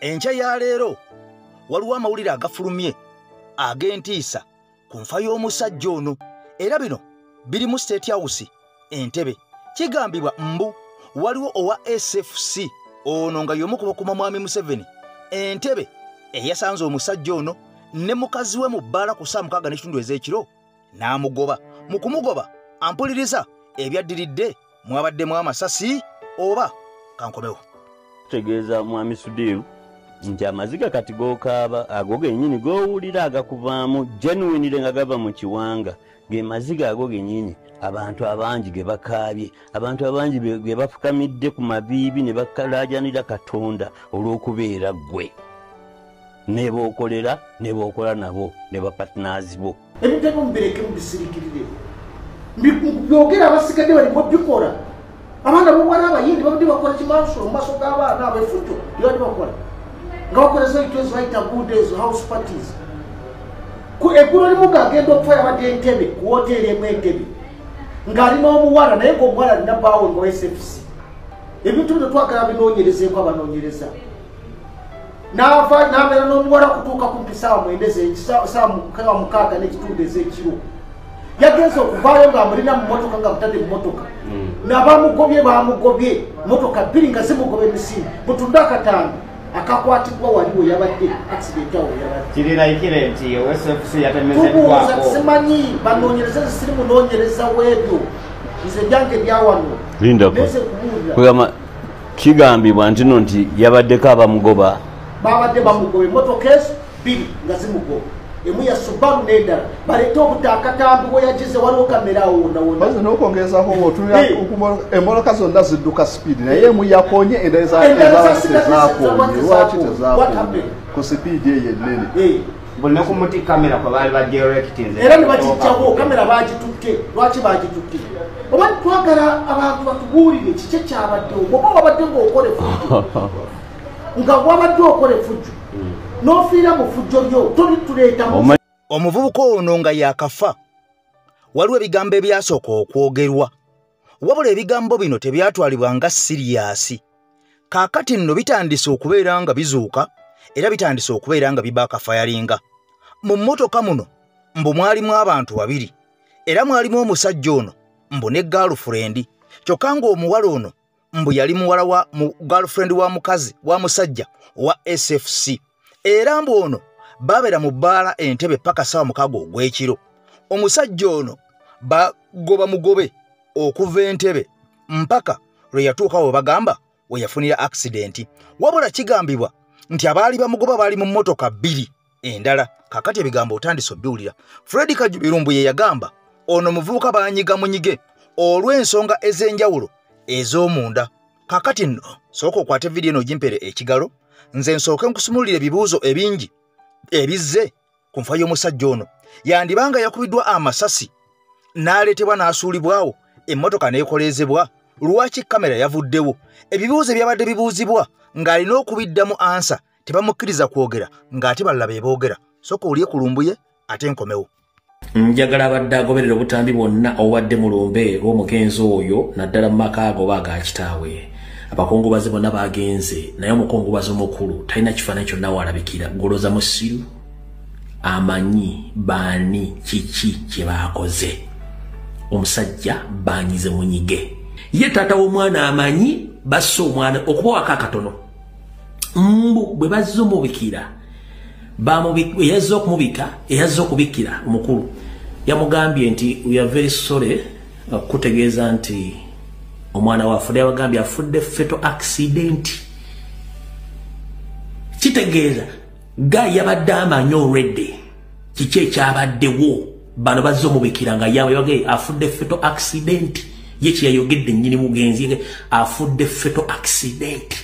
Enkya ya leero waliwo amawulire agafulumye ag'entiisa ku nfa y'omusajja ono, era bino biri mu State House Entebbe. Kigambibwa mbu waliwo owa SFC ono nga y'omu ku bakuma Mwami Museveni Entebbe eyasanze omusajja ono ne mukazi we mu bbaala ku ssaawa 6:30 ez'ekiro n'amugoba. Mu kumugoba ampuliriza ebyaddiridde mwabaddemu amasasi oba kankomewo. Tutegeeza Mwami Sudiru nti amaziga kati g'okaaba ago gennyini g'owulira agakuvaamu genuinely nga gava mu kiwanga, ge maziga ago gennyini abantu abangi ge bakaabye, abantu abangi ge bafukamidde ku maviivi ne bakalaajanira Katonda olw'okubeera ggwe ne b'okolera ne b'okola nabo ne bapartners bo. Ebintu ebyo mubireke mubisirikirire, byogera abasigadde bali bikola. Abaana b'obuwala abayindi babadde bakola kimansulo mu maaso g'abaana ab'effujjo lyebadde bakola nga bakola ezo bayita good days, house parties. Ku eggulo limu ng'agenda okufa yabadde Entebbe ku woteeri emu Entebbe ng'ali n'omuwala, naye ng'omuwala alina bbaawe nga SFC. Ebintu bino twagala binoonyerezeeko abanoonyereza. N'ava n'abeera n'omuwala kutuuka kumpi 9 6:45 ez'ekiro. Yagenze okuvaayo ng'amulina mu mmotoka ng'amutadde mu mmotoka. N'abamugobye bamugobye mmotoka 2 nga zimugoba emisinde. Mutunde akatambi akakwatibwa wali we yabadde accident awo yabadde. Kirirayikire nti SFC yatemezeddwako. Simanyi banoonyereza, siri munoonyereza w'ebyo. Nze byange bya wano. Lindako. Kugamba kigambibwa nti no nti yabaddeko abamugoba. Babadde bamugoba emmotoka ezo 2 nga zimugoba. Emu ya Subaru n'endala. Baleete obutakatambi bwe yagize, waliwo kamera awo wonna wonna. Baze n'okwongerezaako bw'otunula emmotoka zonna zidduka sipiidi, naye emu yakoonye endala tezaakoonye. Lwaki tezaakoonye ku sipiidi eyo ennene? Buli ne ku muti kamera kwe baali bagirectinze. Era ne bagijjawo, kamera baagitutte. Lwaki baagitutte? Oba twagala abantu batubuulire kiki ekyabaddewo. Bw'oba wabadde ng'okola effujjo, nga wabadde okola effujjo n'ofiira mu ffujjo lyo, tolituleeta. Omuvubuka ono nga yakafa, waliwo ebigambo ebyasooka okwogerwa, wabula ebigambo bino tebyatwalibwa nga siriyasi. Kaakati nno bitandise okubeera nga bizuuka, era bitandise okubeera nga bibaakafayalinga. Mu mmotoka muno mbu mwalimu abantu 2, era mwalimu omusajja ono mbu ne girlfriend, kyokka ng'omuwala ono mbu yali muwala wa girlfriend wa mukazi wa musajja wa SFC. Era mbu ono babeera mu bbaala Entebbe paka 6:00 ogw'ekiro. Omusajja ono bagoba mugobe okuva Entebbe mpaka lwe yatuuka we bagamba we yafunira accident. Wabula kigambibwa nti abaali bamugoba baali mu mmotoka 2 endala. Kaakati ebigambo otandise obiwulira. Fred Kajubirumbu ye yagamba ono muvubuka banyiga munyige olw'ensonga ez'enjawulo ez'omunda. Kaakati nno sooka okwate vidiyo eno ogimpere ekigalo, nze nsooke nkusumulire ebibuuzo ebingi ebizze ku nfa y'omusajja ono. Yandibanga yakubiddwa amasasi n'aleetebwa n'asuulibwawo, emmotoka n'ekoleezebwa, lwaki kamera yavuddewo? Ebibuuzo ebyabadde bibuuzibwa ng'alina okubiddamu ansa tebamukkiriza kwogera, ng'ate balala be boogera. Sooka olye ku Lumbuye ate nkomewo. Njagala abadde agoberera obutambi bwonna obubadde mu lumbe lw'omugenzi oyo, naddala mu maka ago oba aga kitaawe. Abakungubazi bonna bagenze, naye omukungubazi omukulu talina kifaananyi kyonna w'alabikira. Goloza musiru amanyi baani kiki kye baakoze. Omusajja banyize munyige. Ye taata w'omwana amanyi basse omwana okubawako akatono. Mbu bwe bazze omubikira, eyazze okumubika, eyazze okubikira omukulu yamugambye nti we are very sorry kutegeeza nti omwana wafudde. Yabagambye afudde fatal accident. Kitegeeza ga yabadde amanyi already kiki ekyabaddewo. Bano bazze omubikira nga yabagambye afudde fatal accident. Ye kyeyayogedde nnyini mugenzi afudde fatal accident.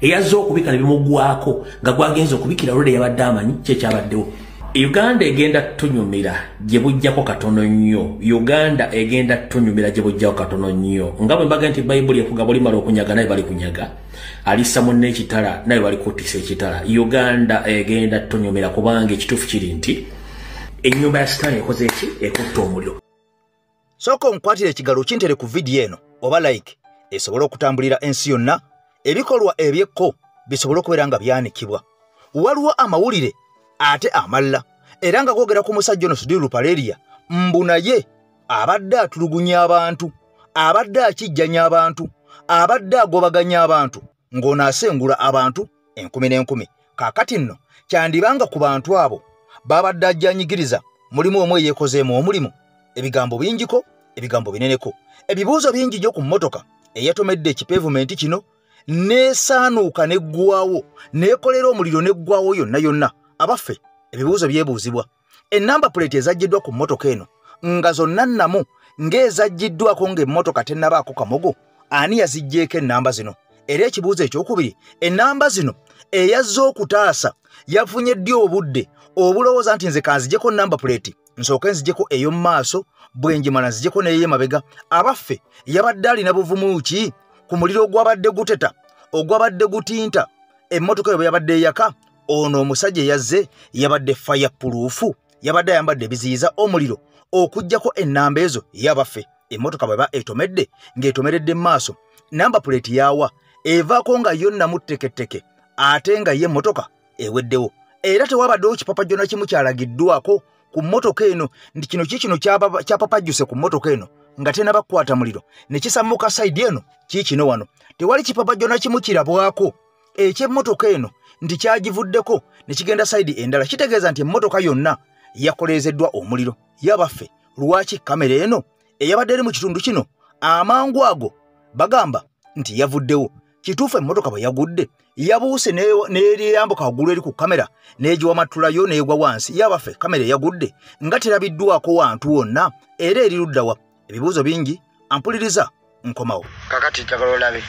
Eyazze okubika ne bimugwako nga gwagenze okubikira already yabadde amanyi ki ekyabaddewo. Uganda egenda tunyumira gye bujjako katono nnyo. Uganda egenda tunyumira gye bujjako katono nnyo. Nga bwe mbaga nti Bayibuli ekuga bulimala okunyaga naye bali kunyaga, alisa munne ekitala naye bali kutisa ekitala. Uganda egenda tunyumira kubanga ekituufu kiri nti ennyumba ya Sitaani ekoze eki? Ekutta omuliro. Sooka onkwatire ekigalo kintere ku vidiyo eno oba like esobole okutambulira ensi yonna. Ebikolwa ebyekko bisobole okubeera nga byanikibwa. Waliwo amawulire ate amalala era nga googera ku musajja ono Sudhir Ruparelia, mbu naye abadde atulugunya abantu, abadde akijjanya abantu, abadde agobaganya abantu, ng'ono asengula abantu enkumi n'enkumi. Kaakati nno kyandibanga ku bantu abo babadde ajjanyigiriza mulimu omwe yeekozeemu omulimu. Ebigambo bingiko, ebigambo bineneko, ebibuuzo bingi gyo ku mmotoka eyatomedde ekipevumenti kino n'esaanuuka n'eggwawo, n'ekolera omuliro n'eggwawo yonna yonna. Abaffe, ebibuuzo byebuuzibwa. Ennamba puleeti ezaggiddwa ku mmotoka eno nga zonna nnamu ng'ezaggiddwako ng'emmotoka tennabaako kamogo, ani yaziggyeeko ennamba zino? Era ekibuuzo ekyokubiri, ennamba zino eyazze okutaasa yafunye ddi obudde obulowooza nti nze kanzigyeko namba puleeti, nsooke nzigyeko ey'omu maaso, bwe njimala nzigyeko n'ey'emabega? Abaffe, yabadde alina buvumu ki ku muliro ogwabadde guteta, ogwabadde gutinta emmotoka eyo bwe yabadde eyaka? Ono omusajja eyazze yabadde fire proof, yabadde ayambadde ebiziyiza omuliro okuggyako ennamba ezo. Yabaffe, emmotoka bw'eba etomedde ng'etomeredde mu maaso, namba puleeti yaawa evaako nga yo nnamuteketeke, ate nga ye emmotoka eweddewo. Era tewabaddewo kipapajjo na kimu kyalagiddwako ku mmotoka eno nti kino kiikino kyapapajjuse ku mmotoka eno nga tennaba kukwata muliro ne kisammuka sayidi eno kiikino wano. Tewali kipapajjo na kimu kirabwako eky'emmotoka eno nti kyagivuddeko ne kigenda sayidi endala. Kitegeeza nti emmotoka yonna yakoleezeddwa omuliro. Yabaffe, lwaki kamera eno eyabadde eri mu kitundu kino amangu ago bagamba nti yavuddewo? Kituufu emmotoka bwe yagudde yabuuse n'eryambuka waggulu eri ku kamera n'egiwamatulayo n'egwa wansi. Yabaffe, kamera eyagudde nga terabiddwako wantu wonna era eri luddawa? Ebibuuzo bingi, ampuliriza nkomawo. Kakati njagala olabe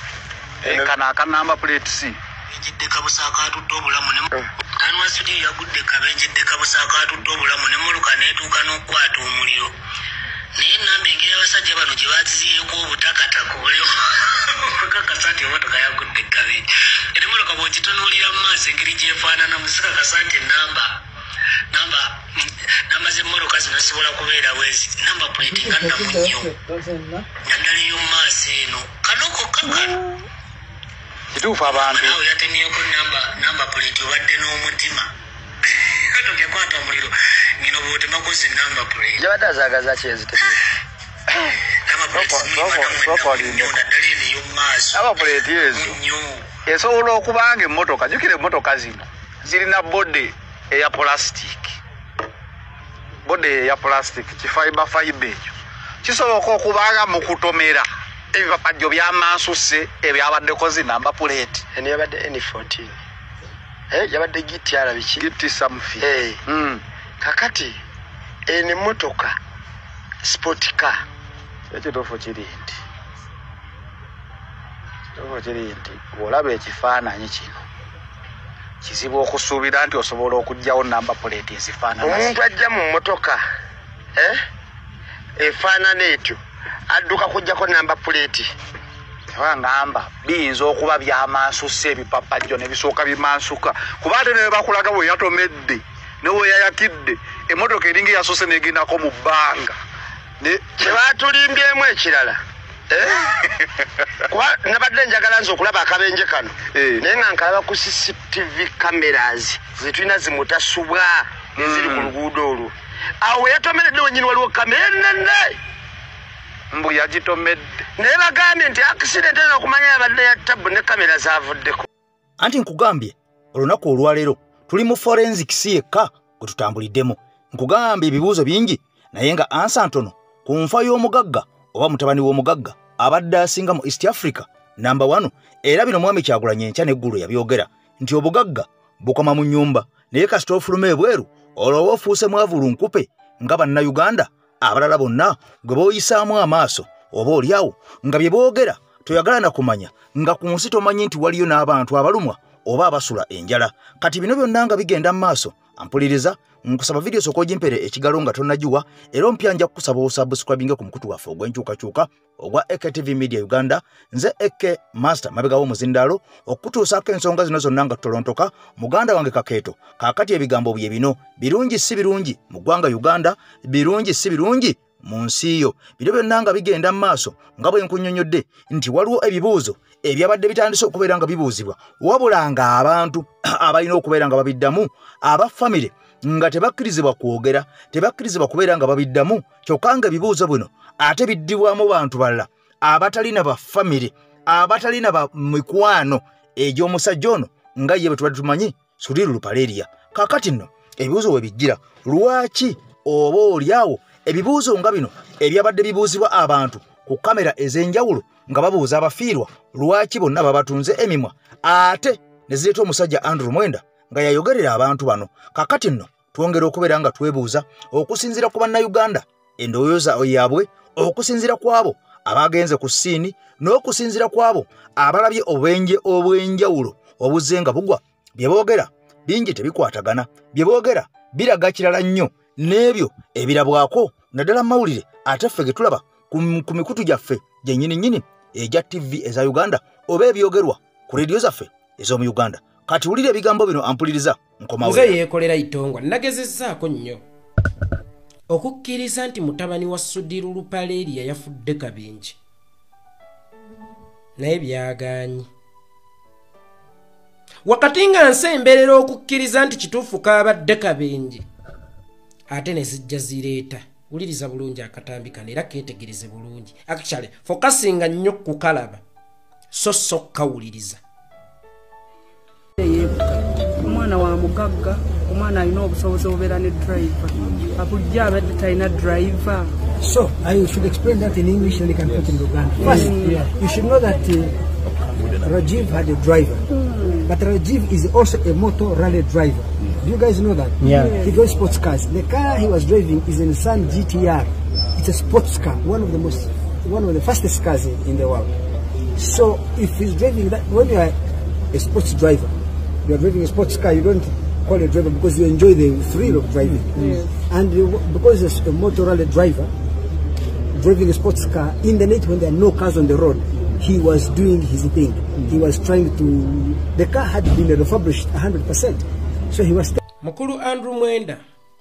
kano akanamba plate C ejidde kabusa akatudde obulamu ne Anwar Sudhir yagudde kabenje kabusa akatudde obulamu ne mmotoka n'etuuka n'okukwata omuliro. Naye ennamba engeri abasajja bano gye baziziyeeko obutakataka obuliwo kakasa nti emmotoka yagudde kabenje. Era emmotoka bw'ogitunuulira mu maaso engeri gy'efaananamu sikakasa nti ennamba namba z'emmotoka zino zisobola kubeera bwezi. Namba plate nga nnamu nnyo naddala ey'omu maaso eno kano kokka kano. Kituufu abantu awo yatemyeko namba plate obadde n'omutima katoka ekwata omuliro ngino bw'otemako zi namba plate yabadde azaagaza ki ezitemye? Naddala eno ey'omu maaso namba plate ezo esobola okubanga emmotoka. Jjukira emmotoka zino zirina body eya plastic, body eya plastic kifiber fiber ekyo kisoboka okubanga mu kutomera ebipapajjo byamansuse ebyabaddeko zi namba plate. Eno yabadde N14, yabadde GTR biki GT something. Kakati eno emmotoka sport car. Ekituufu kiri nti bw'olaba ekifaananyi kino kizibu okusuubira nti osobola okuggyawo namba plate ezifaanana. Omuntu ajja mu mmotoka efaanana etyo adduka kuggyako namba plate. Ngamba biyinza okuba byamansuse ebipapajjo ne bisooka bimansuka, kuba ate ne bakulaga bwe yatomedde ne bwe yayakidde emmotoka eringa eyasoose n'egendako mu bbanga. Kye baatulimbyemu ekirala, kuba nabadde njagala nze okulaba akabenje kano naye nga nkalaba ku CCTV cameras zetulina zimutasubwa eziri ku luguudo olwo. Awo we yatomeredde wennyini waliwo kamera ennene mbu yagitomedde, naye bagambye nti accident eno okumanya yabadde ya tabbu ne kamera zaavuddeko. Anti nkugambye olunaku olwaleero tuli mu forensics yekka gwe tutambuliddemu. Nkugambye ebibuuzo bingi naye nga ansa ntono ku nfa y'omugagga oba mutabani w'omugagga abadde asinga mu East Africa namba 1. Era bino mwami Kyagulanyi enkya n'eggulo yabyogera nti obugagga bukoma mu nnyumba, naye kasita ofuluma ebweru olwo ofuuse mwavu lunkupe nga bannayuganda abalala bonna gwe booyisaamu amaaso oba oliawo nga bye boogera toyagala na kumanya, nga ku nsi tomanyi nti waliyo n'abantu abalumwa oba abasula enjala. Kati bino byonna nga bigenda mu maaso, ampuliriza nkusaba vidiyo sooka ogimpere ekigalo nga tonnagiwa, era ompya nja kukusaba osubscribinge ku mukutu gwaffe ogw'enkyukakyuka ogwa AKTV Media Uganda. Nze AK Master mabega w'omuzindaalo okutuusaako ensonga zino zonna nga tutolontoka. Muganda wange Kakeeto, kaakati ebigambo bye bino birungi si birungi mu ggwanga Uganda, birungi si birungi mu nsi yo. Bino byonna nga bigenda mu maaso nga bwe nkunnyonnyodde nti waliwo ebibuuzo ebyabadde bitandise okubeera nga bibuuzibwa, wabula nga abantu abalina okubeera nga babiddamu aba famire nga tebakkirizibwa kwogera, tebakkirizibwa kubeera nga babiddamu, kyokka nga ebibuuzo bino ate biddibwamu bantu balala abatalina ba famire, abatalina ba mikwano egy'omusajja ono nga ye bwe tubadde tumanyi Sudhir Ruparelia. Kaakati nno ebibuuzo we bijjira, lwaki oba oliawo ebibuuzo nga bino ebyabadde bibuuzibwa abantu ku kamera ez'enjawulo nga babuuza abafiirwa, lwaki bonna babatunze emimwa ate ne zireeta omusajja Andrew Mwenda nga yayogerera abantu bano? Kaakati nno twongera okubeera nga twebuuza okusinziira ku bannayuganda endowooza yaabwe, okusinziira ku abo abagenze ku siini n'okusinziira ku abo abalabye obubenje obw'enjawulo obuzze nga bugwa. Bye boogera bingi tebikwatagana, bye boogera biraga kirala nnyo n'ebyo ebirabwako naddala mu mawulire ate ffe ge tulaba ku mikutu gyaffe gyennyini nnyini egya TV eza Uganda oba ebyogerwa ku rediyo zaffe ez'omu Uganda. Kati wulira ebigambo bino ampuliriza nkomawo. Nze yeekolera Itongwa nagezezzaako nnyo okukkiriza nti mutabani wa Sudhir Ruparelia yafudde kabenje, naye byagaanyi. Wakati nga nsemberera okukkiriza nti kituufu kaabadde kabenje, ate ne zijja zireeta. Wuliriza bulungi akatambi kano era keetegereze bulungi. Actually, fokasinga nnyo kukalaba, so so kawuliriza. Omwana wa mugagga, omwana alina obusobozi obubeera ne driver. Bulijjo abadde talina driver. So, I should explain that in English and you can put in Luganda. First, you should know that Rajiv had a driver. But Rajiv is also a motor rally driver. Do you guys know that? Yeah. He drives sports cars. The car he was driving is a Nissan GTR. It's a sports car, one of the fastest cars in the world. So if he's driving that, when you are a sports driver, you are driving a sports car, you don't call a driver because you enjoy the thrill of driving. Yes. And because it's a motor rally driver, driving a sports car in the night when there are no cars on the road, he was doing his thing. He was trying to... The car had been refurbished 100%. So he was... Mukulu Andrew Mwenda,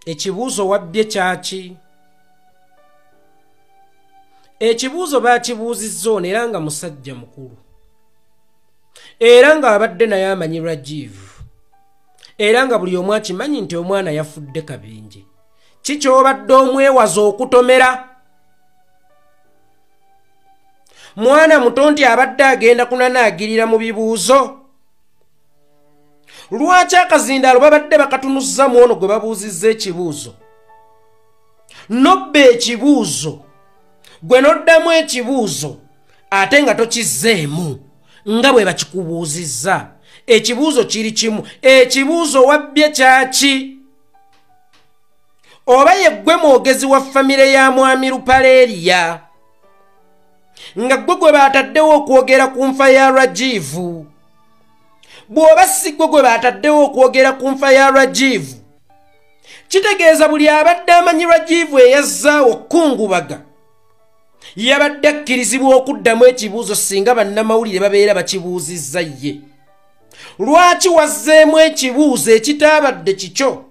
ekibuuzo wabbye kyaki? Ekibuuzo baakibuuzizza ono era nga musajja mukulu, era nga abadde naye amanyi Rajiv, era nga buli omu akimanyi nti omwana yafudde kabenje. Ki ky'obadde omwewaza okutomera? Mwana muto nti abadde agenda kunanaagirira mu bibuuzo. Lwaki akazindaalo babadde bakatunuzza mu ono gwe babuuzizza ekibuuzo? Nobba ekibuuzo, gwe noddamu ekibuuzo ate nga tokizzeemu nga bwe bakikubuuzizza. Ekibuuzo kiri kimu, ekibuuzo wabbye kyaki? Oba ye ggwe mwogezi wa famire ya Mwami Ruparelia, nga ggwe gwe baataddewo okwogera ku nfa ya Rajiv? Bw'oba si ggwe gwe baataddewo okwogera ku nfa ya Rajiv, kitegeeza buli abadde amanyi Rajiv eyazzaawo kungubaga yabadde akkirizibwa okuddamu ekibuuzo singa bannamawulire babeera bakibuuzizza ye. Lwaki wazzeemu ekibuuzo ekitaabadde kikyo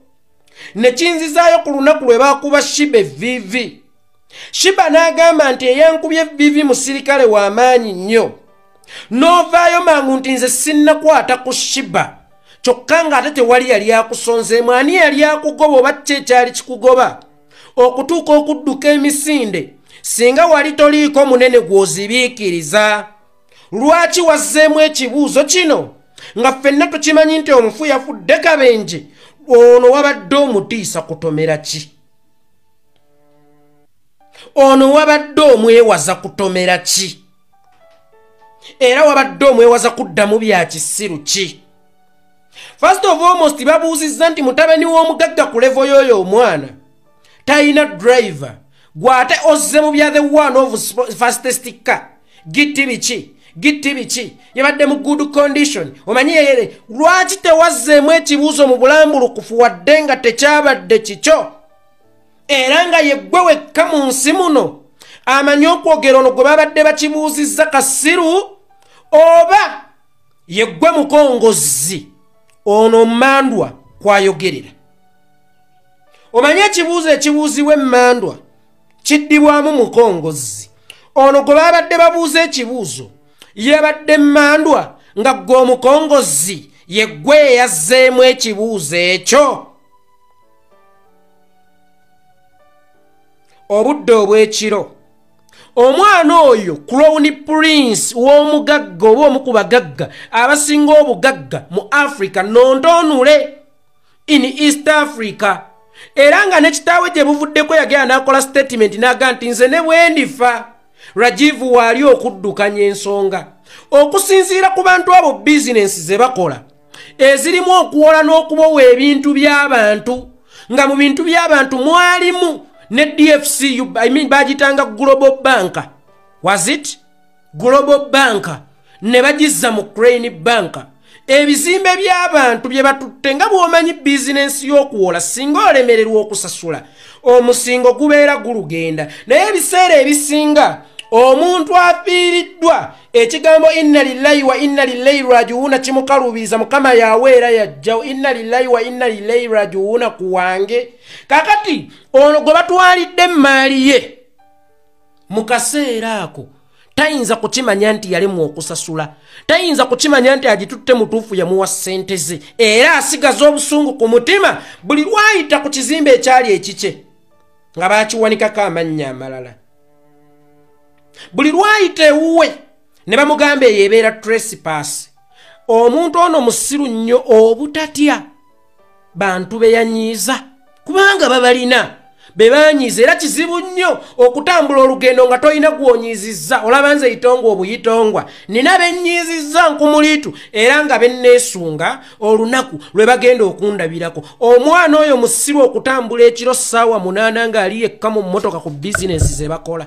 ne kinzizaayo ku lunaku lwe baakuba Shiba evviivi? Shiba n'agamba nti eyankubye evviivi musirikale w'amaanyi nnyo. N'ovaayo mangu nti nze sinnakwata ku Shiba, kyokka ng'ate tewali yali akusonzeemu. Ani yali akugoba oba ki ekyali kikugoba okutuuka okudduka emisinde singa wali toliiko munene gw'ozibiikiriza? Lwaki wazzeemu ekibuuzo kino nga ffenna tukimanyi nti omufu yafudde kabenje? Ono wabadde omutiisa kutomera ki? Ono wabadde omwewaza kutomera ki? Era wabadde omwewaza kuddamu bya kisiru ki? First of almost babuuzizza nti mutabani w'omugagga ku level y'oyo omwana talina driver, gw'ate ozze mu bya the one of fastest car, gitti biki gitti biki, yabadde mu good condition, omanyi yeyere. Lwaki tewazzeemu ekibuuzo mu bulambulukufu wadde nga tekyabadde kikyo, era nga ye ggwe wekka mu nsi muno amanyi okwogera ono gwe babadde bakibuuzizza kasiru, oba ye ggwe mukongozzi ono mmandwa kwayogerera? Omanyi ekibuuzo ekibuuzibwa emmandwa kiddibwamu mukongozzi. Ono gwe babadde babuuza ekibuuzo Yabadde mmandwa nga ggwe omukongozi ye ggwe eyazzeemu ekibuuzo ekyo. Obudde obw'ekiro omwana oyo Crown Prince w'omugagga oba omu ku bagagga abasinga obugagga mu Africa, nontoonule in East Africa, era nga ne kitaawe gye buvuddeko yagenda n'akola statement n'aga nti nze ne bwe ndifa Rajiv waali okuddukanya ensonga. Okusinziira ku bantu abo bizinensi ze bakola ezirimu okuwola n'okubowa ebintu by'abantu, nga mu bintu by'abantu mwalimu ne DFCU, I mean bagitanga Global Bank, was it? Global Bank ne bagizza mu Crane Bank. Ebizimbe by'abantu bye batutte, nga bw'omanyi bizinensi y'okuwola singa olemererwa okusasula omusingo gubeera gulugenda, naye ebiseera ebisinga omuntu afiiriddwa ekigambo inna lillahi wa inna ilaihi rajiuna kimukaluubiriza. Mukama yaweera yajjawo inna lillahi wa inna ilaihi rajiuna kuwange. Kakati ono gwe batwalidde emmaali ye mu kaseera ako tayinza kukimanya nti yalemwa okusasula, tayinza kukimanya nti agitutte mutuufu yamuwa ssente ze, era asigaza obusungu ku mutima buli lwayita ku kizimbe ekyali ekikye nga bakiwanikako amannya amalala. Buli lwayita ewuwe ne bamugamba eyo ebeera trespass. Omuntu ono musiru nnyo obutatya bantu be yanyiiza, kubanga babalina be banyiiza, era kizibu nnyo okutambula olugendo nga tolina gw'onyiizizza. Olaba nze itongwa obuyitongwa nina bennyiizizza nkumuliitu, era nga benneesunga olunaku lwe bagenda okundabirako. Omwana oyo musiru okutambula ekiro ssaawa 8 ng'ali yekka mu mmotoka ku bizinensi ze bakola.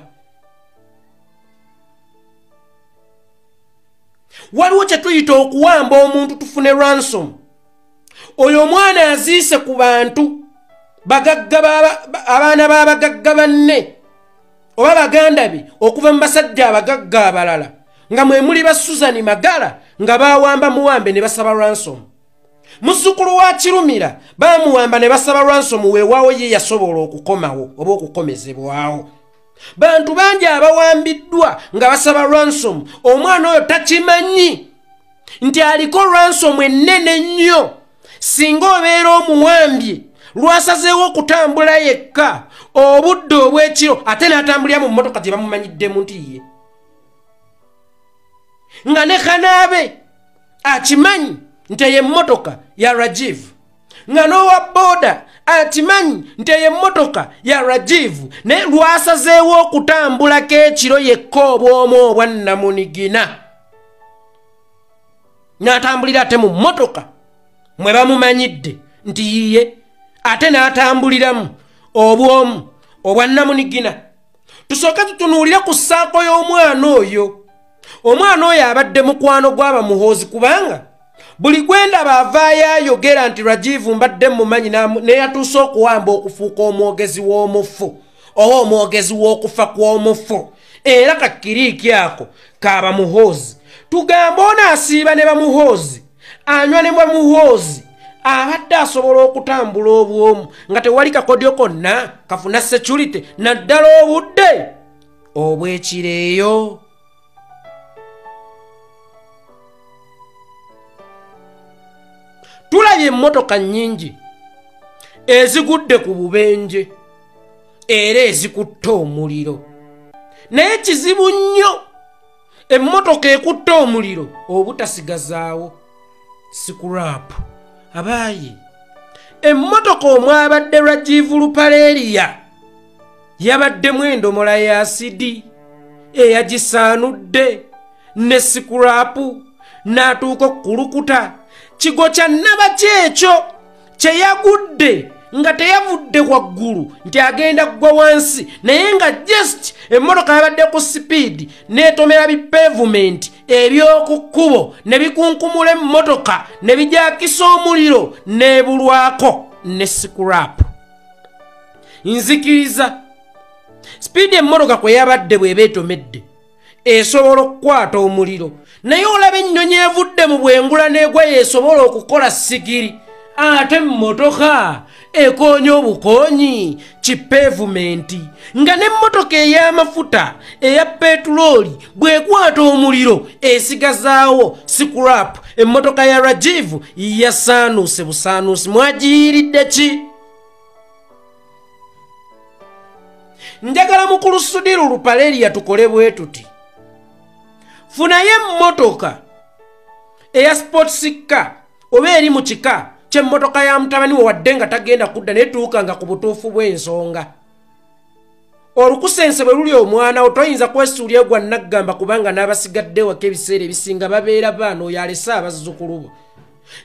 Waliwo kye tuyita okuwamba omuntu tufune ransom. Oyo omwana aziise ku bantu bagagga, abaana b'abagagga banne oba baganda be okuva mu basajja abagagga abalala, nga mwe muli ba Susan Magala nga bawamba muwambe ne basaba ransom. Muzzukulu wa Kirumira bamuwamba ne basaba ransom, weewaawo ye yasobola okukomawo oba okukomezebwawo. Bantu bangi abawambiddwa nga basaba ransom. Omwana oyo takimanyi nti aliko ransom ennene nnyo. Singa obeera omuwambye lwasazeewo okutambula yekka obudde obw'ekiro, ate n'atambulira mu mmotoka gye bamumanyiddemu nti ye, nga ne kanaabe akimanyi nti eyo emmotoka ya Rajiv, nga n'owa booda akimanyi nti eyo emmotoka ya Rajiv, naye lwasazeewo okutambulako ekiro yekka obw'omu obwa nnamunigina, n'atambulira ate mu mmotoka mwe bamumanyidde nti yiye, ate n'atambuliramu obw'omu obwa nnamunigina. Tusooke tutunuulire ku ssaako y'omwana oyo. Omwana oyo abadde mukwano gw'abamuhoozi, kubanga buli gwendaba avaayo ayogera nti Rajiv mbadde mumanyi, neyatuuse okuwamba okufuuka omwogezi w'omufu oba omwogezi w'okufa kw'omufu, era kakiriiki ako k'abamuhoozi. Tugambe ono asiiba ne bamuhoozi, anywa ne bamuhoozi, abadde asobola okutambula obwomu nga tewali kakodyo konna kafuna security, naddala obudde obw'ekireeyo. Tulabye emmotoka nnyingi ezigudde ku bubenje era ezikutte omuliro, naye kizibu nnyo emmotoka ekutte omuliro obutasigazaawo sikuraapu. Abaayi emmotoka omwabadde Rajiv Ruparelia yabaddemu endomola ya asidi eyagisaanudde ne sikuraapu n'atuuka okukulukuta. Kigo kya nnabaki ekyo kye yagudde nga teyavudde waggulu nti agenda kugwa wansi, naye nga just emmotoka yabadde ku sipiidi n'etomera bipavement eby'oku kkubo ne bikunkumula emmotoka ne bijakisa omuliro n'ebulwako ne sikuraapu. Nzikiriza sipiidi emmotoka kwe yabadde bw'eba etomedde esobola okukwata omuliro, naye olaba ennyonyi evudde mu bwengula n'egwa yeesobola okukola sigiri. Ate mmotoka ekoonya obukoonyi kipevumenti, nga n'emmotoka ey'amafuta eya petulooli bw'ekwata omuliro esigazaawo scrap. Emmotoka ya Rajiv yasaanuuse busaanuusi. Mwagiyiridde ki? Njagala mukulu Sudhir Ruparelia tukole bwe tuti. Funayo emmotoka eya sports car oba eri mu kika ky'emmotoka ya mutabani we, wadde nga tagenda kudda, naye tuukanga ku butuufu bw'ensonga. Olukusense bwe luli omwana wo toyinza kwesuulya gwa naggamba, kubanga n'abasigadde waka ebiseera ebisinga babeera baana, oyo alese abazzukulu bo.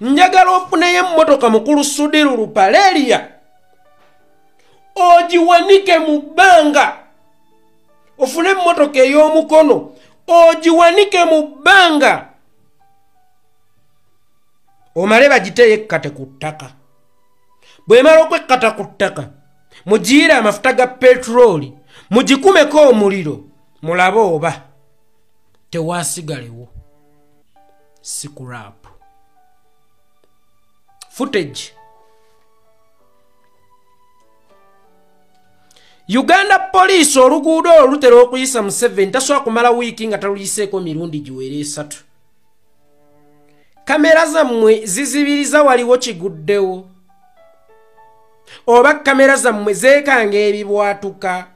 Njagala ofuneyo emmotoka mukulu Sudhir Ruparelia ogiwanike mu bbanga. Ofune emmotoka ey'omukono ogiwanike mu bbanga, omale bagiteyo ekkate ku ttaka. Bw'emala okwekkata ku ttaka, mugiyiire amafuta ga petulooli, mugikumeko omuliro, mulabe oba tewaasigalewo scrap. Footage. Uganda Police oluguudo olwo lutera okuyisa Museveni, tasobola kumala wiiki nga taluyiseeko mirundi giwera 3. Kamera zammwe zizibiriza waliwo kiguddewo, oba kamera zammwe zeekanga ebibwatuka.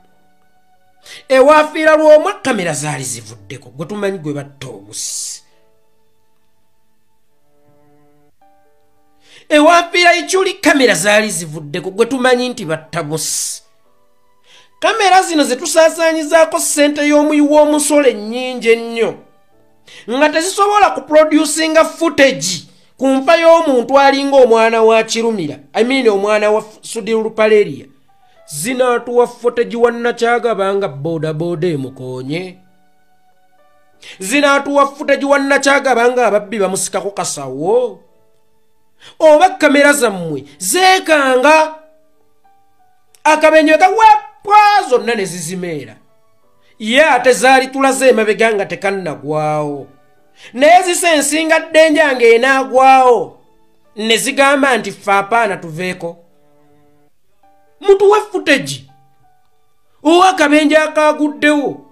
Ewafiira lw'omwa kamera zaali zivuddeko, gwe tumanyi gwe batta obusi. Ewafiira Ichuli kamera zaali zivuddeko, gwe tumanyi nti batta busi. Kamera zino zetusaasaanyizaako ssente y'omuyi w'omusolo ennyingi ennyo, nga tezisobola kuproducinga footage ku nfa y'omuntu alinga omwana wa Kirumira, I mean omwana wa Sudhir Ruparelia. Zinaatuwa footage wa Nakyagaba nga bodaboda emukoonye. Zinaatuwa footage wa Nakyagaba nga ababbi bamusikako kasawo. Oba kamera zammwe zeekanga akabenyo kawapwa zonna ne zizimeera. Ye ate zaali tulaze emabega nga tekannagwawo, naye zisensinga ddenja ng'enaagwawo ne zigamba nti ffe apaana tuveeko. Mutuwe footage ow'akabenje akaaguddewo.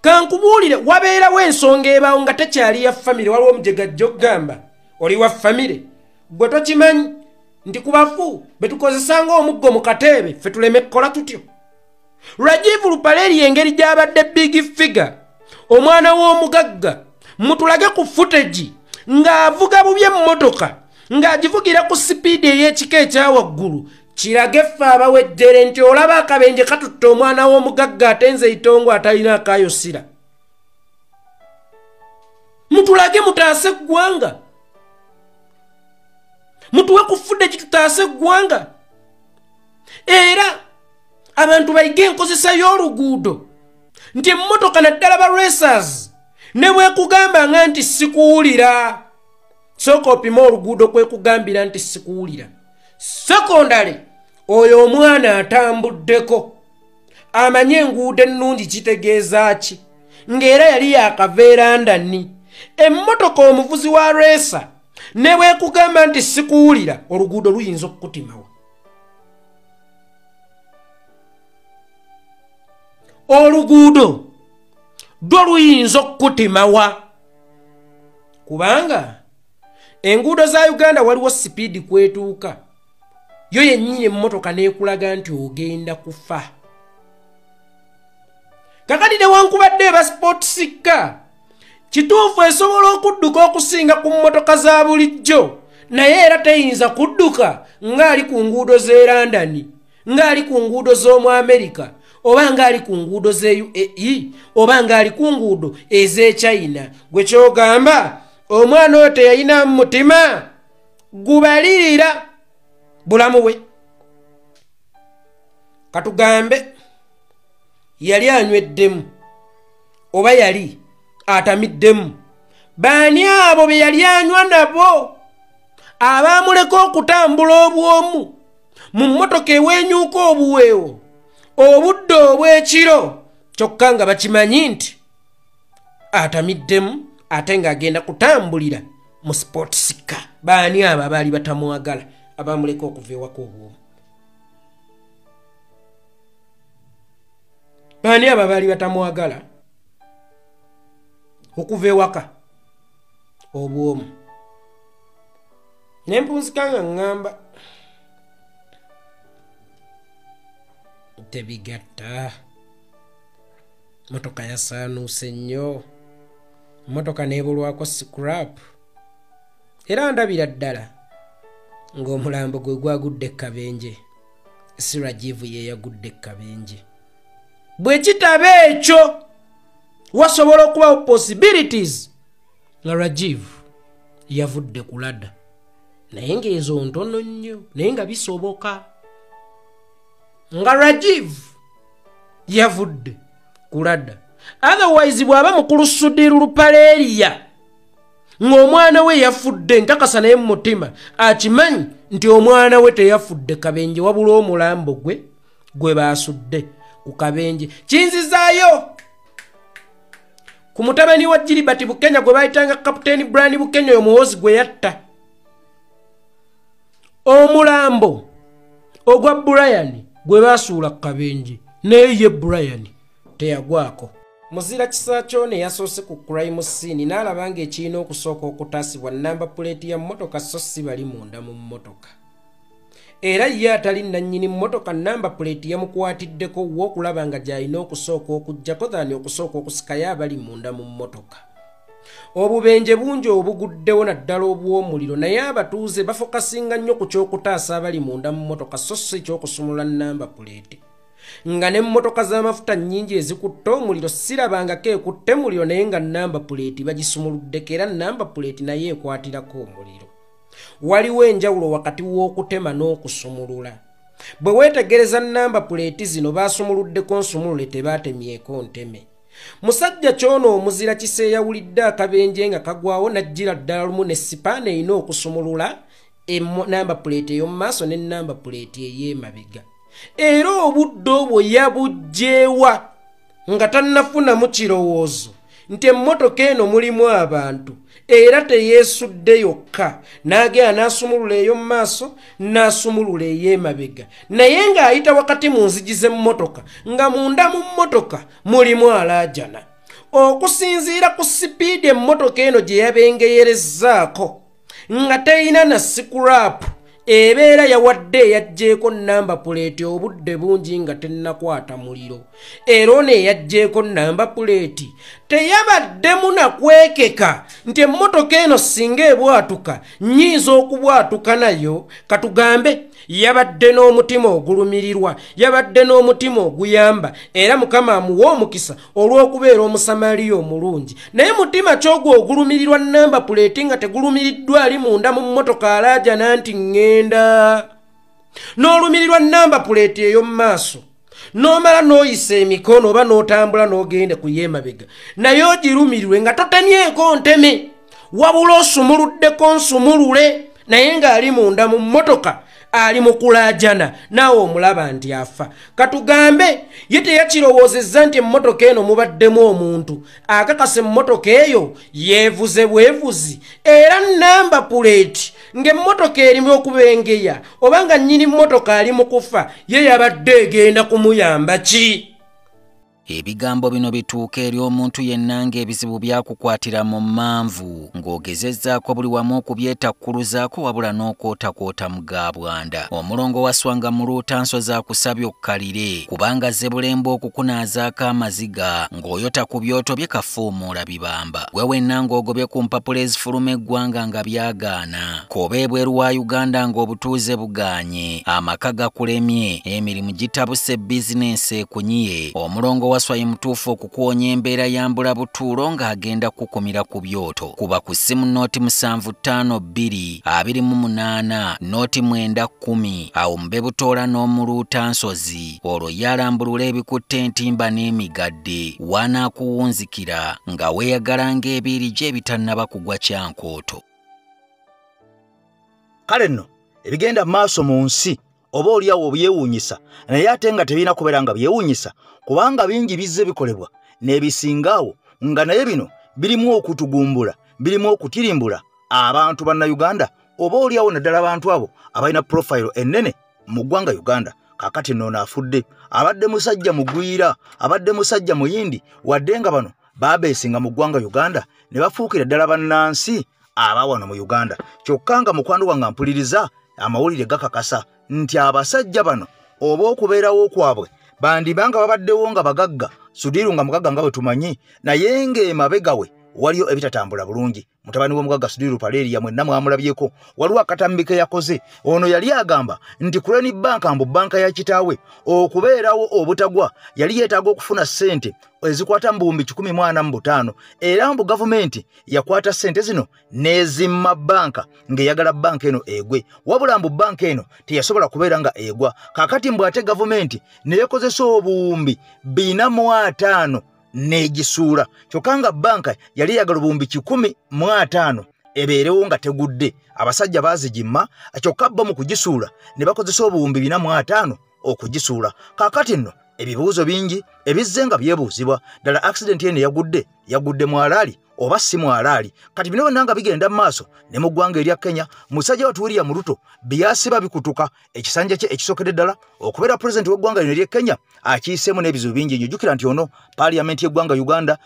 Kankubuulire, wabeerawo ensonga ebaawo nga tekyali ya famire. Waliwo omujega ajja okugamba oli wa famire, gwe tokimanyi nti ku bafu be tukozesanga omuggo mu kateebe ffe tuleme kukola tutyo. Rajiv Ruparelia engeri gy'abadde big figure, omwana w'omugagga, mutulage ku footage ng'avuga bubi emmotoka, ng'agivugira ku sipiidi ey'ekika ekya waggulu, kirage ffe abawejjere nti olaba akabenje katutte omwana w'omugagga ate nze Itongo atalina akayosira. Mutulage mutaase eggwanga, mutuwe ku footage tutaase eggwanga. Era abantu bayige enkozesa y'oluguudo nti emmotoka naddala ba racers ne bwekugamba nga nti sikuwulira, sooka opime oluguudo kwekugambira nti sikuwulira. Sekondale oyo omwana atambuddeko amanye enguudo ennungi kitegeeza ki, ng'era yali yakava e London. Emmotoka omuvuzi wa racer ne bwekugamba nti sikuwulira, oluguudo luyinza okukutimawa. Oluguudo lwo luyinza okukutimawa, kubanga enguudo za Uganda waliwo sipiidi kwetuuka yo yennyini emmotoka n'ekulaga nti ogenda kufa. Kakati newankubadde eba sports car, kituufu esobola okudduka okusinga ku mmotoka za bulijjo, naye era teyinza kudduka ng'ali ku nguudo z'e London, ng'ali ku nguudo z'omu Amerika, oba ng'ali ku nguudo z'e UAE, oba ng'ali ku nguudo ez'e China. Gwe ky'ogamba omwana oyo teyalina mutima gubalirira bulamu bwe. Katugambe yali anyweddemu oba yali atamiddemu, baani abo be yali anywa nabo abaamuleka okutambula obwomu mu mmotoka eweenyuuka obuweewo obudde obw'ekiro, kyokka nga bakimanyi nti atamiddemu ate ng'agenda kutambulira mu sports car. Baani abo abaali batamwagala abamuleka okuva ewaka obwomu? Baani abo abaali batamwagala okuva ewaka obwomu? Nempunzika nga ŋŋamba tebigatta. Motoka yasaanuuse nnyo, motoka neebulwako scrap, era ndabira ddala ng'omulambo gwe gwagudde ekkabenje, si Rajiv ye yagudde ekkabenje. Bwe kitaba ekyo, wasobola okubawo possibilities nga Rajiv yavudde ku ladder, naye ng'ezo ntono nnyo, naye nga bisoboka nga Rajiv yavudde ku ladder. Otherwise bw'aba mukulu Sudhir Ruparelia ng'omwana we yafudde, nkakasa naye mu mutima akimanyi nti omwana we teyafudde kabenje, wabula omulambo gwe gwe baasudde ku kabenje. Kinzizaayo ku mutabani wa Gilbert Bukenya gwe bayitanga Captain Brian Bukenya, oyo Muhoozi gwe yatta. Omulambo ogwa Brian gwe baasuula ku kabenje, naye ye Brian teyagwako. Muzira kisa kyone yasoose ku crime scene n'alaba ng'ekirina okusooka okutaasibwa namba puleeti ya mmotoka, so si bali munda mu mmotoka. Era ye atali nannyini mmotoka namba puleeti yamukwatiddeko wo okulaba nga gy'alina okusooka okuggyako than okusooka okusikayo abali munda mu mmotoka. Obubenje bungi obuguddewo naddala obw'omuliro, naye abatuuze bafokasinga nnyo ku ky'okutaasa abali munda mu mmotoka so si ekyokusumulula namba puleeti. Nga n'emmotoka z'amafuta nnyingi ezikutte omuliro, sirabangako ekutte muliro naye nga namba puleeti bagisumuluddeko, era namba puleeti naye ekwatirako omuliro. Waliwo enjawulo wakati w'okutema n'okusumulula. Bwe weetegereza namba puleeti zino, baasumuluddeko nsumulule, tebaatemyeko nteme. Musajja kyono omuzira kiseeyawulidde akabenje nga kagwawo n'ajjira ddala lumu ne sipaana erina okusumulula namba puleeti ey'omu maaso ne namba puleeti ey'emabega. Era obudde obwo yabuggyewa nga tannafunamu kirowoozo nti emmotoka eno mulimu abantu, era teyeesudde yokka, n'agenda n'asumulula ey'omu maaso n'asumulula ey'emabega, naye ng'ayita wakati mu nzigi z'emmotoka nga munda mu mmotoka mulimu alaajana. Okusinziira ku sipiidi emmotoka eno gye yabengeyerezzaako nga teyina na sikuraapu, ebeera yawadde eyaggyeeko namba puleeti obudde bungi nga tennakwata muliro. Era ono eyaggyeeko namba puleeti teyabaddemu na kwekeka nti emmotoka eno singa ebwatuka nnyinza okubwatuka nayo. Katugambe yabadde n'omutima ogulumirirwa, yabadde n'omutima oguyamba, era Mukama amuwa omukisa olw'okubeera omusamaliya omulungi. Naye mutima kyogwo ogulumirirwa namba puleeti nga tegulumiriddwa ali munda mu mmotoka alaajana nti ŋŋenda, n'olumirirwa namba puleeti ey'omu maaso, n'omala n'oyisa emikono oba n'otambula n'ogenda ku y'emabega, naye ogirumirirwe nga totemyeko nteme, wabula osumuluddeko nsumulule, naye ng'ali munda mu mmotoka ali mu kulaajana, naawe omulaba nti afa. Katugambe ye teyakirowoozezza nti emmotoka eno mubaddemu omuntu, akakasa emmotoka eyo yeevuze bwevuzi, era namba puleeti ng'emmotoka erimu okubengeya oba nga nnyini mmotoka ali mu kufa, ye yabadde egenda kumuyamba ki? Ebigambo bino bituuka eri omuntu yenna ng'ebizibu byakukwatira mu mmanvu, ng'ogezezzaako buli wamu okubyetakkuluzaako wabula n'okwotakwota mu gaabwanda. Omulongo waswanga mu luutanso zaakusabye okkalire, kubanga zebulemba okukunaazaako amaziga ng'oyota ku byoto bye kafuumuula bibamba. Gwe wenna ng'ogobye ku mpapula ezifuluma eggwanga nga byagaana, k'oba ebweru wa Uganda ng'obutuuze bugaanye, amaka gakulemye, emirimu gitabuse, bizinensi ekunyiye, omulongo waswa ye mutuufu okukuwonya embeera ya mbulabutuulo ng'agenda kukumira ku byoto. Kuba ku ssimu noti 752 28 noti 910 awo mbe butoola n'omuluuta nsozi, olwo yalambulula ebikutte entimba n'emigadde, wanaakuwunzikira nga weeyagala ng'ebiiri gye ebitannaba kugwa kyankooto. Kale nno ebigenda mu maaso mu nsi oba oliawo obyewuunyisa, naye ate nga tebirina kubeera nga byewuunyisa, kubanga bingi bizze bikolebwa n'ebisingaawo, nga naye bino birimu okutugumbula, birimu okutirimbula abantu bannayuganda oba oliawo naddala abantu abo abalina profile ennene mu ggwanga Uganda. Kakati nno afudde, abadde musajja mugwira, abadde musajja muyindi, wadde nga bano babeesinga mu ggwanga Uganda ne bafuukira ddala bannansi aba wano mu Uganda. Kyokka nga mukwano gwange mpuliriza, amawulire gakakasa nti abasajja bano oba okubeerawo kwabwe bandibanga babaddewo nga bagagga, Sudhir nga mugagga nga bwe tumanyi, naye ng'emabega we waliyo ebitatambula bulungi. Mutabani w'omugagga Sudhir Ruparelia mwenna mwamulabyeko, waliwo akatambi ke yakoze. Ono yali agamba nti Crane Bank mbu banka ya kitaawe okubeerawo obutagwa yali yeetaaga okufuna ssente ezikwata mu 145,000, era mbu gavumenti yakwata ssente zino n'ezimma banka ng'eyagala banka eno egwe, wabula mbu banka eno teyasobola kubeera nga egwa. Kaakati mbu ate gavumenti neekozesa obuwumbi 405 n'egisuula, kyokka nga banka yali eyagala obuwumbi 105 ebeerewo nga tegudde. Abasajja baazigimma, kyokka bo mu kugisuula ne bakozesa obuwumbi 405 okugisuula. Kaakati nno ebibuuzo bingi ebizze nga byebuuzibwa, ddala accident eno yagudde mwalaali oba si mwalaali? Kati bino byonna nga bigenda mu maaso ne mu ggwanga erya Kenya, musajja wattu William Ruto byasiba bikutuka. Ekisanja kye ekisookedde ddala okubeera pulezidenti w'eggwanga lino ery'e Kenya akiyiseemu n'ebizibu bingi nnyo. Jjukira nti ono paaliyamenti y'eggwanga Uganda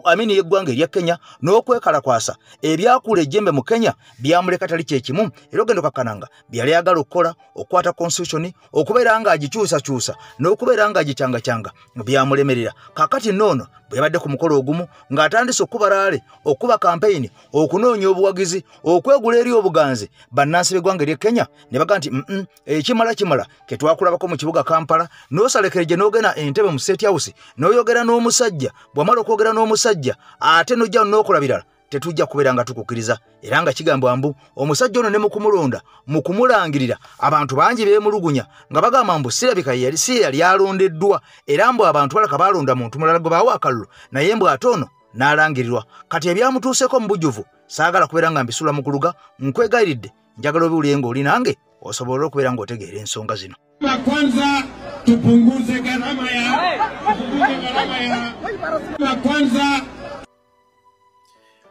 amini y'eggwanga erya Kenya n'okwekalakwasa ebyakula ejjembe mu Kenya byamuleka tali kyekimu, era ogenda okakkananga byali ayagala okukola, okukwata constitution, okubeera nga agikyusakyusa n'okubeera nga agikyangacanga byamulemerera. Kaakati nno ono bwe yabadde ku mukolo ogumu ng'atandise okuba rally, okuba kampeyini, okunoonya obuwagizi, okwegula eri obuganzi, bannansi b'eggwanga ery'e Kenya ne bagamba nti ekimala kimala ke twakulabako mu kibuga Kampala, n'osalekereje n'ogenda Entebbe mu State House n'oyogera n'omusajja, bw'amala okwogera n'omusajja ate n'ojja n'okola birala, tetujja kubeera nga tukukkiriza. Era nga kigambwa mbu omusajja ono ne mu kumulonda, mu kumulangirira, abantu bangi beemulugunya nga bagamba mbu sirabika si yali alondeddwa, era mbu abantu balaka baalonda muntu mulala gwe baawa akalulu, naye mbu ate ono n'alangirirwa. Kati ebyamutuuseeko mu bujjuvu saagala kubeera nga mbisula mu kuluga, nkwegayiridde njagala obiwulire ng'oli nange osobole okubeera ng'otegeera ensonga zino. Kwanza tupunguze gharama ya kwanza.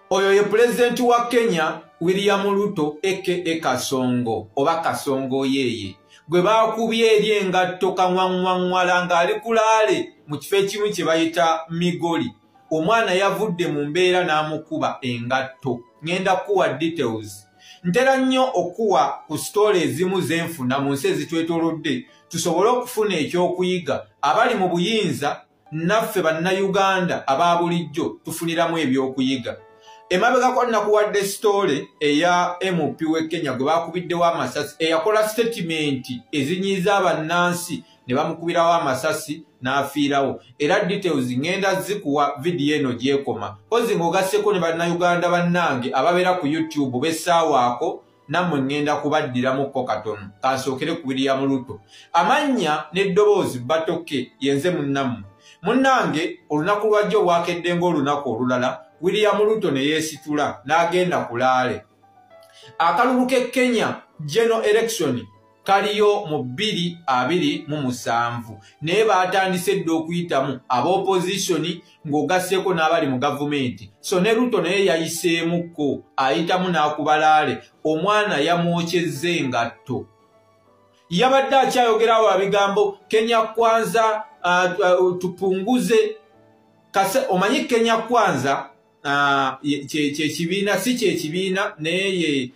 Oyo ye pulezidenti wa Kenya William Ruto aka Kasongo oba Kasongo yeye gwe baakubye eri engatto kaŋwaŋwaŋwala ng'ali kulaale mu kifo ekimu kye bayita Migori. Omwana yavudde mu mbeera n'amukuba engatto. Ŋŋenda kuwa details. Ntera nnyo okuwa ku sitoola ezimu zenfuna mu nsi ezitwetoolodde tusobole okufuna ekyokuyiga. Abali mu buyinza naffe bannayuganda aba bulijjo tufuniramu ebyokuyiga. Emabegako nakuwadde sitole eya MP w'e Kenya gwe baakubiddewo amasasi, eyakola sitatimenti ezinyiiza bannansi ne bamukubirawo amasasi n'afiirawo. Era details ŋŋenda zikuwa vidiyo eno gy'ekoma. Kozzi ng'ogasseko ne bannayuganda bannange ababeera ku YouTube b'essaawaako, nammwe ŋŋenda kubaddiramukko katono. Kansookere ku William Ruto. Amannya n'eddoboozi batoke yenze munnammwe. Munnange olunaku lwajjo bwakedde ng'olunaku olulala, William Ruto ne yeesitula n'agenda ku laale. Akalulu k'e Kenya general election kaliyo mu 2027, naye baatandise dda okuyitamu ab'opposition ng'ogasseeko n'abali mu gavumenti. So ne Ruto naye yayiseemukko, ayitamu n'akuba laale. Omwana yamwokyezza engatto. Yabadde akyayogerawo ebigambo Kenya kwanza, tupunguze. Omanyi Kenya kwanza kyekibiina si kyekibiina, naye ye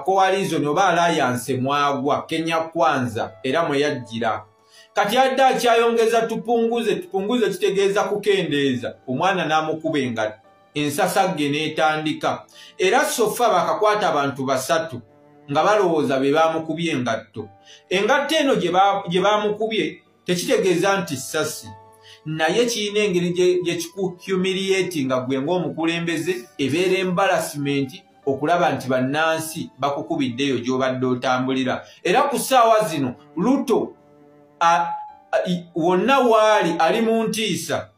coalition oba alliance mwagwa Kenya kwanza era mwe yajjira. Kati adde akyayongeza tupunguze, tupunguze kitegeeza kukendeeza. Omwana n'amukuba engatto, ensasagge n'etandika. Era sofa bakakwata abantu 3 nga balowooza be baamukubye engatto. Engatto eno gye baamukubye tekitegeeza nti ssasi, naye kirina engeri gye kikuhumiliatinga nga gwe ng'omukulembeze, ebeera embarrassment okulaba nti bannansi bakukubiddeeyo gy'obadde otambulira. Era ku ssaawa zino Ruto wonna waali ali mu ntiisa,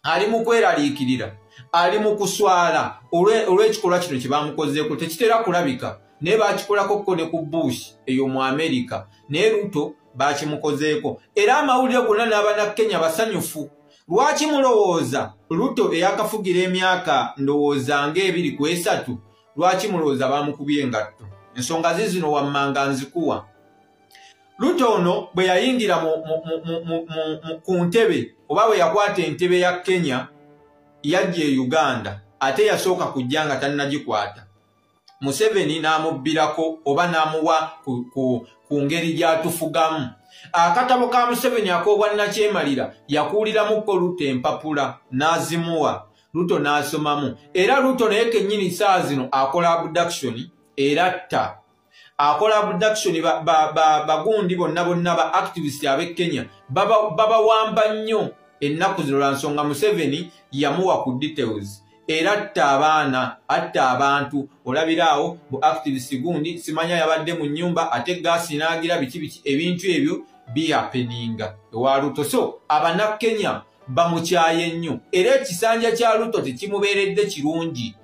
ali mu kweraliikirira, ali mu kuswala olw'ekikolwa kino kye bamukozeeko. Tekitera kulabika, naye baakikolako ko ne ku Bush eyo mu Amerika, naye Ruto baakimukozeeko. Era amawulire gonna n'Abannakenya basanyufu. Lwaki mulowooza Ruto eyakafugira emyaka ndowooza ng'ebiri ku 3, Lwaki mulowooza bamukubye engatto? Ensonga zizino wammanga nzikuwa. Ruto ono bwe yayingira ku ntebe oba bwe yakwata entebe ya Kenya, yajja e Uganda, ate yasooka kujja nga tannagikwata. Museveni n'amubbirako oba n'amuwa ku ngeri gy'atufugamu. Akatabo ka Museveni ak'obwannakyemalira yakuuliramuko Ruto empapula n'azimuwa, Ruto n'asomamu. Era Ruto naye kennyini saa zino akola abduction, era atta. Akola abduction bagundi bonna bonna ba activist ab'e Kenya babawamba nnyo ennaku zino lwa nsonga Museveni yamuwa ku details. Era atta abaana, atta abantu. Olabiraawo bu activist gundi simanya yabadde mu nnyumba ate gaasi n'agira biki biki, ebintu ebyo bihappeninga ewa Ruto. So Abannakenya bamukyaye nnyo, era ekisanja kya Ruto tekimubeeredde kirungi.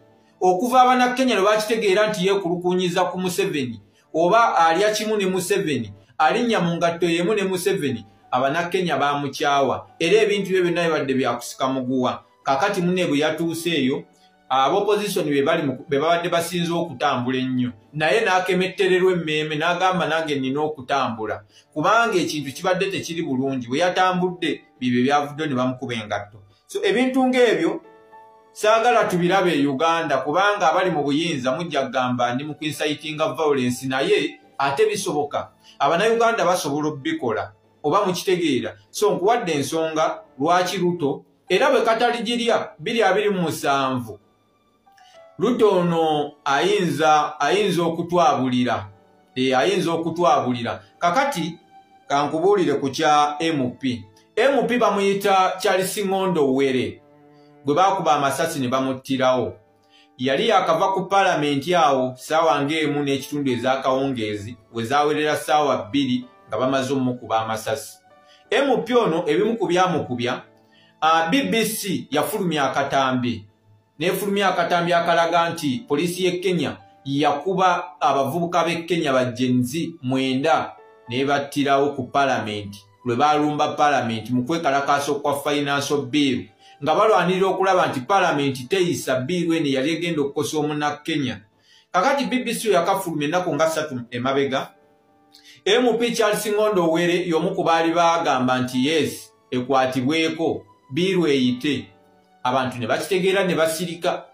Okuva Abannakenya lwe bakitegeera nti yeekulukuunyiza ku Museveni oba alya kimu ne Museveni, alinnya mu ngatto y'emu ne Museveni, Abannakenya bamukyawa. Era ebintu bye byonna bibadde byakusika muguwa. Kakati munne bwe yatuuse eyo, ab'opposition be babadde basinze okutambula ennyo, naye n'akemettererwa emmeeme n'agamba nange nnina okutambula, kubanga ekintu kibadde tekiri bulungi. Bwe yatambudde bibyo byavudde ne bamukuba engatto. So ebintu ng'ebyo saagala tubirabe e Uganda, kubanga abali mu buyinza mujja kugamba ndi mu kuincitinga violence, naye ate bisoboka. Abannayuganda basobola obbikola oba mukitegeera. So nkuwadde ensonga lwaki Ruto, era bwe kataligirya 2027 Ruto ono ayinza okutwabulira. Ayinza okutwabulira. Kakati kankubuulire ku kya MP. MP bamuyita Charles Ngondo Were, gwe baakuba amasasi ne bamuttirawo. Yali yakava ku paalamenti awo ssaawa ng'emu n'ekitundu ez'akawungeezi, we zaawerera ssaawa 2 nga bamaze omukuba amasasi. MP ono ebimu ku byamukubya, BBC yafulumya akatambi, n'efulumya akatambi akalaga nti poliisi y'e Kenya yakuba abavubuka b'e Kenya ba Gen Z 9 n'ebattirawo ku paalamenti lwe baalumba paalamenti mu kwekalakaasa okwa financial bill, nga balwanirira okulaba nti paalamenti teyisa bill eno yali egenda okukosa Omunnakenya. Kakati BBC yakafulumya ennaku nga 3 emabega, MP Charles Ngondo Were y'omu ku baali baagamba nti yes, ekwatibweko bill eyite. Abantu ne bakitegeera ne basirika.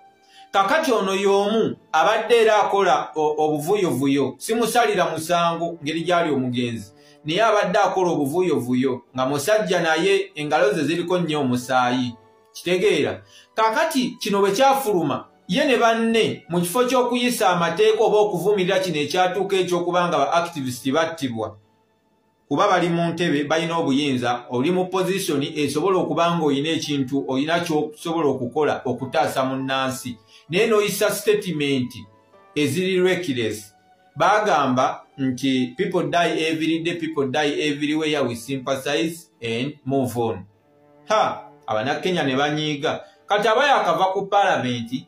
Kakati ono y'omu abadde era akola obuvuyovuyo, simusalira musango ngeri gy'ali omugenzi, naye abadde akola obuvuyovuyo nga musajja naye engalo ze ziriko nnyo omusaayi. Kitegeera. Kakati kino bwe kyafuluma, ye ne banne mu kifo ky'okuyisa amateeka oba okuvumirira kino ekyatuuka eky'okubanga ba activist battibwa, kuba bali mu ntebe balina obuyinza, oli mu position esobola okuba ng'olina ekintu olina ky'osobola okukola okutaasa munnansi, naye n'oyisa statement eziri reckless. Bagamba nti people die every day, people die everywhere, we sympathize and move on. Ha, Abannakenya ne banyiiga. Kati aba yakava ku paalamenti,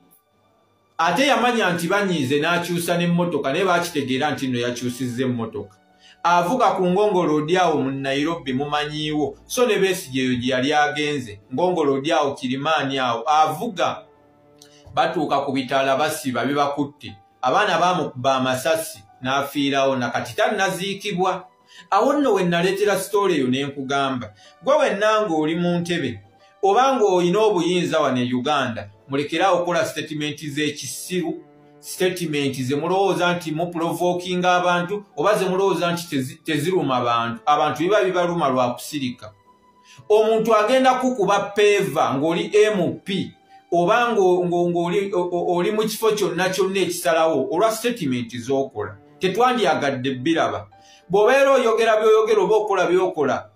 ate yamanya nti banyiize n'akyusa n'emmotoka, naye baakitegeera nti nno yakyusizza emmotoka. Avuga ku Ngongolo Road awo mu Nairobi mumanyiiwo, so ne Besigye eyo gye yali agenze, Ngongolo Road awo Kilimani awo avuga, batuuka ku bitaala basiba bibakutte. Abaana baamukuba amasasi n'afiirawo, nakati tannaziikibwa. Awo nno we naleetera sitoola eyo ne nkugamba, gwe wenna ng'oli mu ntebe oba ng'olina obuyinza wano e Uganda, mulekeraawo okukola sitatimenti z'ekisiru, sitatimenti ze mulowooza nti muprovokinga abantu oba ze mulowooza nti teziruma abantu. Abantu biba bibaluma lwa kusirika. Omuntu agenda kukuba peeva ng'oli MP oba ng'oli mu kifo kyonna kyonna ekisalawo olwa sitatimenti z'okola. Tetwandyagadde biraba. Bw'obeera oyogera by'oyogera oba okola by'okola,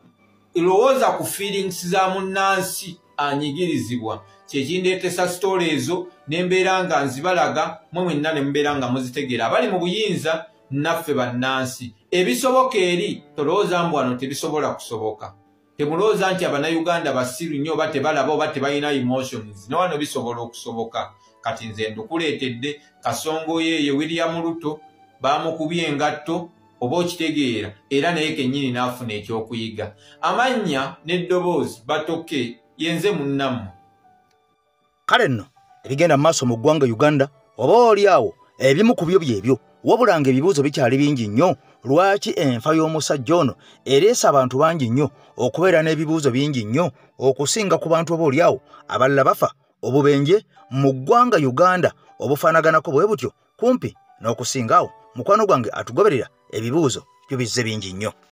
lowooza ku feelings za munnansi anyigirizibwa. Kyekindeetesa sitoola ezo ne mbeera nga nzibalaga, mmwe mwenna ne mubeera nga muzitegeera. Abali mu buyinza naffe bannansi, ebisoboka eri tolowooza mbu wano tebisobola kusoboka. Temulowooza nti Abannayuganda basiru nnyo oba tebalaba oba tebalina emotions, ne wano bisobola okusoboka. Kati nze ndukuleetedde Kasongo yeeye William Ruto bamukubye engatto oba okitegeera, era naye kennyini n'afuna ekyokuyiga. Amannya n'eddoboozi batoke yenze munnammwe. Kale nno ebigenda mu maaso mu ggwanga Uganda, oba oli awo Ebimu ku byo byebyo, wabula ng'ebibuuzo bikyali bingi nnyo. Lwaki enfa y'omusajja ono ereese abantu bangi nnyo okubeera n'ebibuuzo bingi nnyo okusinga ku bantu oba oliawo abalala bafa obubenje mu ggwanga Uganda obufaanaganako bwe butyo kumpi n'okusinga awo? Mukwano gwange atugoberera, ebibuuzo byo bizze bingi nnyo.